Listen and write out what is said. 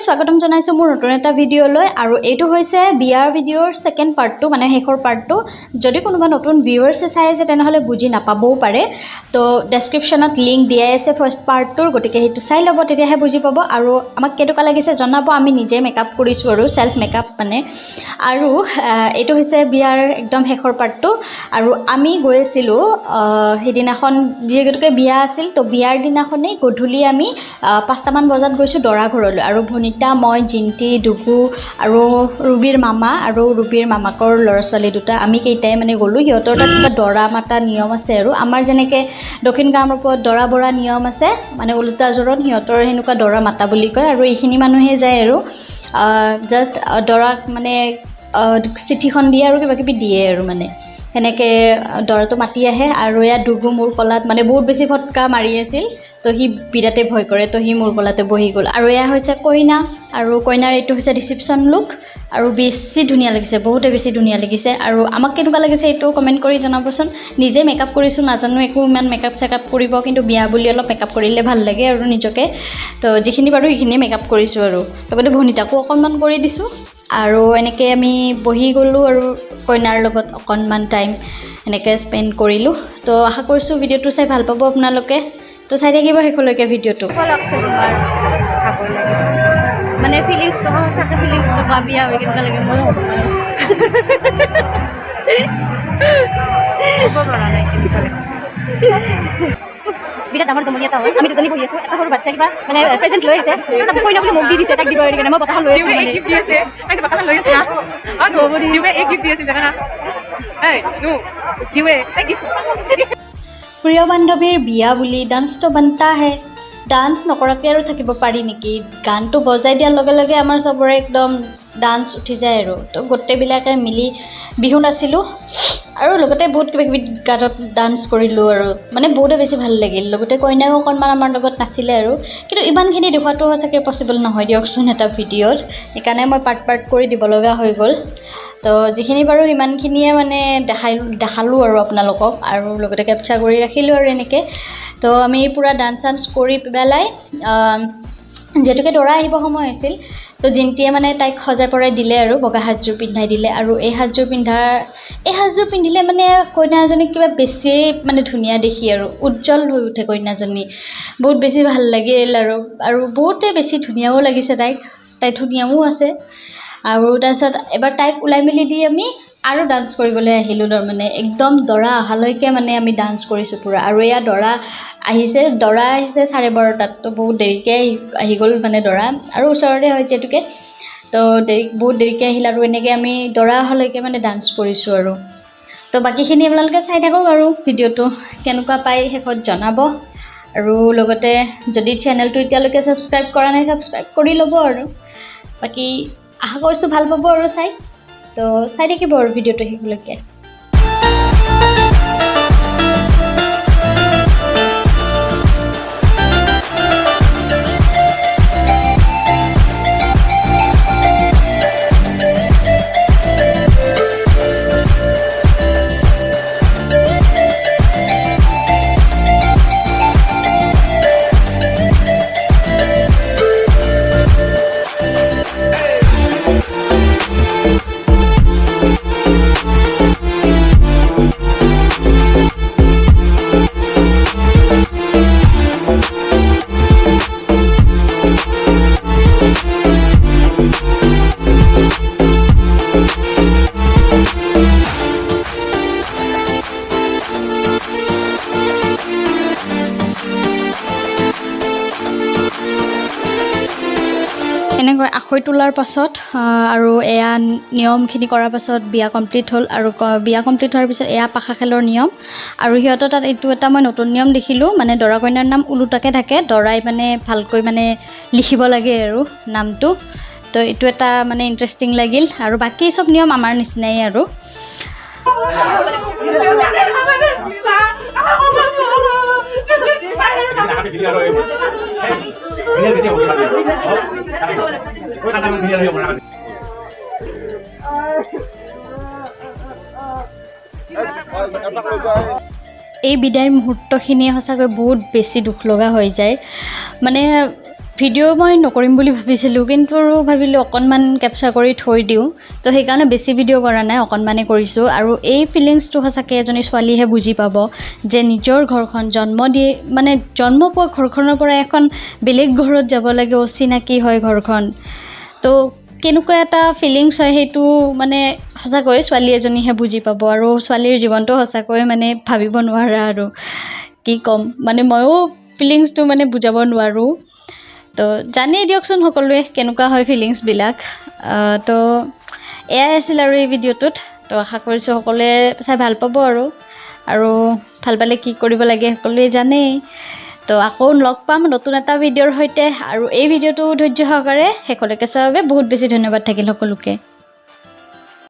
স্বাগতম জনাইছোঁ মোৰ নতুন এটা ভিডিঅ'লৈ। আৰু এইটো হৈছে বিয়াৰ ভিডিঅ'ৰ ছেকেণ্ড পাৰ্টটো, মানে শেষৰ পাৰ্টটো। যদি কোনোবা নতুন ভিউৱাৰ্ছে চাই আছে তেনেহ'লে বুজি নাপাবও পাৰে, তো ডেছক্ৰিপশ্যনত লিংক দিয়াই আছে ফাৰ্ষ্ট পাৰ্টটোৰ, গতিকে সেইটো চাই ল'ব, তেতিয়াহে বুজি পাব। আৰু আমাক কেনেকুৱা লাগিছে জনাব, আমি নিজে মেকআপ কৰিছোঁ আৰু চেল্ফ মেকআপ মানে। আৰু এইটো হৈছে বিয়াৰ একদম শেষৰ পাৰ্টটো। আৰু আমি গৈ আছিলোঁ সেইদিনাখন, যিহেতুকে বিয়া আছিল, তো বিয়াৰ দিনাখনেই গধূলি আমি 5টামান বজাত গৈছোঁ দৰা ঘৰলৈ। আৰু ভনিতা, মই, জিন্তি, ডুগু আৰু ৰুবীৰ মামা আৰু ৰুবীৰ মামাকৰ ল'ৰা ছোৱালী দুটা, আমি কেইটাই মানে গ'লোঁ। সিহঁতৰ তাত কিবা দৰা মাতা নিয়ম আছে আৰু আমাৰ যেনেকৈ দক্ষিণ কামৰূপত দৰা বৰা নিয়ম আছে, মানে ওলোটা জোৰোণ, সিহঁতৰ সেনেকুৱা দৰা মাতা বুলি কয়। আৰু এইখিনি মানুহে যায় আৰু জাষ্ট দৰাক মানে চিঠিখন দিয়ে আৰু কিবা কিবি দিয়ে আৰু মানে সেনেকৈ দৰাটো মাতি আহে। আৰু ইয়াত ডুগু মোৰ কলাত মানে বহুত বেছি ফটকা মাৰি আছিল, তো সি বিৰাটেই ভয় কৰে, তো সি মোৰ কলাতে বহি গ'ল। আৰু এয়া হৈছে কইনা, আৰু কইনাৰ এইটো হৈছে ৰিচিপশ্যন লুক, আৰু বেছি ধুনীয়া লাগিছে, বহুতে বেছি ধুনীয়া লাগিছে। আৰু আমাক কেনেকুৱা লাগিছে এইটো কমেণ্ট কৰি জনাবচোন। নিজে মেকআপ কৰিছোঁ, নাজানো একো ইমান মেকআপ চেকআপ কৰিব, কিন্তু বিয়া বুলি অলপ মেকআপ কৰিলে ভাল লাগে আৰু নিজকে। তো যিখিনি পাৰোঁ সেইখিনিয়ে মেকআপ কৰিছোঁ আৰু লগতে ভনিতাকো অকণমান কৰি দিছোঁ। আৰু এনেকৈ আমি বহি গ'লোঁ আৰু কইনাৰ লগত অকণমান টাইম এনেকৈ স্পেণ্ড কৰিলোঁ। তো আশা কৰিছোঁ ভিডিঅ'টো চাই ভাল পাব আপোনালোকে, তো চাই থাকিব শেষলৈকে ভিডিঅ'টো। মানে ফিলিংছটো সঁচাকৈ ফিলিংছটো কোৱা, বিয়া হৈ কেনেকুৱা লাগে ময়ো ক'ব পৰা নাই কেনেকুৱা লাগিছে। বিৰাট ডাঙৰ জমনি এটা হ'ল, আমি দুজনী বহি আছোঁ, এটা সৰু বাচ্ছা কিবা মানে প্ৰেজেণ্ট লৈ আহিছে, তাৰপিছত কইনা বুলি মোক দি দিছে তাইক দিব কাৰণে, মই বতাহখন লৈ আছোঁ মানে। গিফ্ট দি আছে, তাই বতাহখন লৈ আছে না। দিৱে এই গিফ্ট দি আছে জানা না? এই নো দিৱে তাই গিফ্ট। প্ৰিয় বান্ধৱীৰ বিয়া বুলি ডান্সটো বান্তা হে, ডান্স নকৰাকৈ আৰু থাকিব পাৰি নেকি? গানটো বজাই দিয়াৰ লগে লগে আমাৰ চবৰে একদম ডান্স উঠি যায় আৰু। তো গোটেইবিলাকে মিলি বিহু নাচিলোঁ আৰু লগতে বহুত কিবা কিবি গানত ডান্স কৰিলোঁ আৰু মানে বহুতে বেছি ভাল লাগিল। লগতে কইনাও অকণমান আমাৰ লগত নাছিলে আৰু, কিন্তু ইমানখিনি দেখুৱাটো সঁচাকৈ পচিবল নহয় দিয়কচোন এটা ভিডিঅ'ত, সেইকাৰণে মই পাৰ্ট পাৰ্ট কৰি দিব লগা হৈ গ'ল। তো যিখিনি পাৰোঁ সিমানখিনিয়ে মানে দেখালোঁ আৰু আপোনালোকক, আৰু লগতে কেপচাৰ কৰি ৰাখিলোঁ আৰু এনেকৈ। তো আমি পূৰা ডান্স চান্স কৰি পেলাই যিহেতুকে দৰা আহিব সময় হৈছিল, তো জিন্তিয়ে মানে তাইক সজাই পৰাই দিলে আৰু বগা সাজযোৰ পিন্ধাই দিলে। আৰু এই সাজযোৰ পিন্ধিলে মানে কইনা এজনীক কিবা বেছিয়েই মানে ধুনীয়া দেখি আৰু উজ্জ্বল হৈ উঠে কইনাজনী, বহুত বেছি ভাল লাগিল আৰু, আৰু বহুতেই বেছি ধুনীয়াও লাগিছে তাইক, তাই ধুনীয়াও আছে। আৰু তাৰপিছত এবাৰ তাইক ওলাই মেলি দি আমি আৰু ডান্স কৰিবলৈ আহিলোঁ, তাৰমানে একদম দৰা অহালৈকে মানে আমি ডান্স কৰিছোঁ পূৰা। আৰু এয়া দৰা আহিছে, দৰা আহিছে 12:30টাত, তো বহুত দেৰিকৈ আহি গ'ল মানে দৰা, আৰু ওচৰতে হয় যিহেতুকে, তো বহুত দেৰিকৈ আহিল। আৰু এনেকৈ আমি দৰা অহালৈকে মানে ডান্স কৰিছোঁ আৰু। তো বাকীখিনি আপোনালোকে চাই থাকক আৰু ভিডিঅ'টো কেনেকুৱা পায় শেষত জনাব। আৰু লগতে যদি চেনেলটো এতিয়ালৈকে ছাবস্ক্ৰাইব কৰা নাই, ছাবস্ক্ৰাইব কৰি ল'ব আৰু। বাকী আশা কৰিছোঁ ভাল পাব আৰু চাই, তো চাই থাকিব আৰু ভিডিঅ'টো শেষলৈকে। এনেকৈ আখৈ তোলাৰ পাছত আৰু এয়া নিয়মখিনি কৰাৰ পাছত বিয়া কমপ্লিট হ'ল। আৰু বিয়া কমপ্লিট হোৱাৰ পিছত এয়া পাশা খেলৰ নিয়ম। আৰু সিহঁতৰ তাত এইটো এটা মই নতুন নিয়ম দেখিলোঁ, মানে দৰা কইনাৰ নাম ওলোটাকৈ থাকে, দৰাই মানে ভালকৈ মানে লিখিব লাগে আৰু নামটো, তো এইটো এটা মানে ইণ্টাৰেষ্টিং লাগিল। আৰু বাকী চব নিয়ম আমাৰ নিচিনাই আৰু। এই বিদায়ৰ মুহূৰ্তখিনিয়ে সঁচাকৈ বহুত বেছি দুখ লগা হৈ যায়, মানে ভিডিঅ' মই নকৰিম বুলি ভাবিছিলোঁ, কিন্তু আৰু ভাবিলোঁ অকণমান কেপচাৰ কৰি থৈ দিওঁ। তো সেইকাৰণে বেছি ভিডিঅ' কৰা নাই, অকণমানেই কৰিছোঁ। আৰু এই ফিলিংছটো সঁচাকৈ এজনী ছোৱালীহে বুজি পাব যে নিজৰ ঘৰখন জন্ম দিয়ে, মানে জন্ম পোৱা ঘৰখনৰ পৰা এখন বেলেগ ঘৰত যাব লাগে, অচিনাকি হয় ঘৰখন, তো কেনেকুৱা এটা ফিলিংছ হয় সেইটো মানে সঁচাকৈ ছোৱালী এজনীহে বুজি পাব। আৰু ছোৱালীৰ জীৱনটো সঁচাকৈ মানে ভাবিব নোৱাৰা আৰু কি ক'ম, মানে ময়ো ফিলিংছটো মানে বুজাব নোৱাৰোঁ। তো জানেই দিয়কচোন সকলোৱে কেনেকুৱা হয় ফিলিংছবিলাক। তো এয়াই আছিল আৰু এই ভিডিঅ'টোত। তো আশা কৰিছোঁ সকলোৱে চাই ভাল পাব, আৰু আৰু ভাল পালে কি কৰিব লাগে সকলোৱে জানেই। তো আকৌ লগ পাম নতুন এটা ভিডিঅ'ৰ সৈতে, আৰু এই ভিডিঅ'টো ধৈৰ্য সহকাৰে শেষলৈকে চোৱাৰ বাবে বহুত বেছি ধন্যবাদ থাকিল সকলোকে।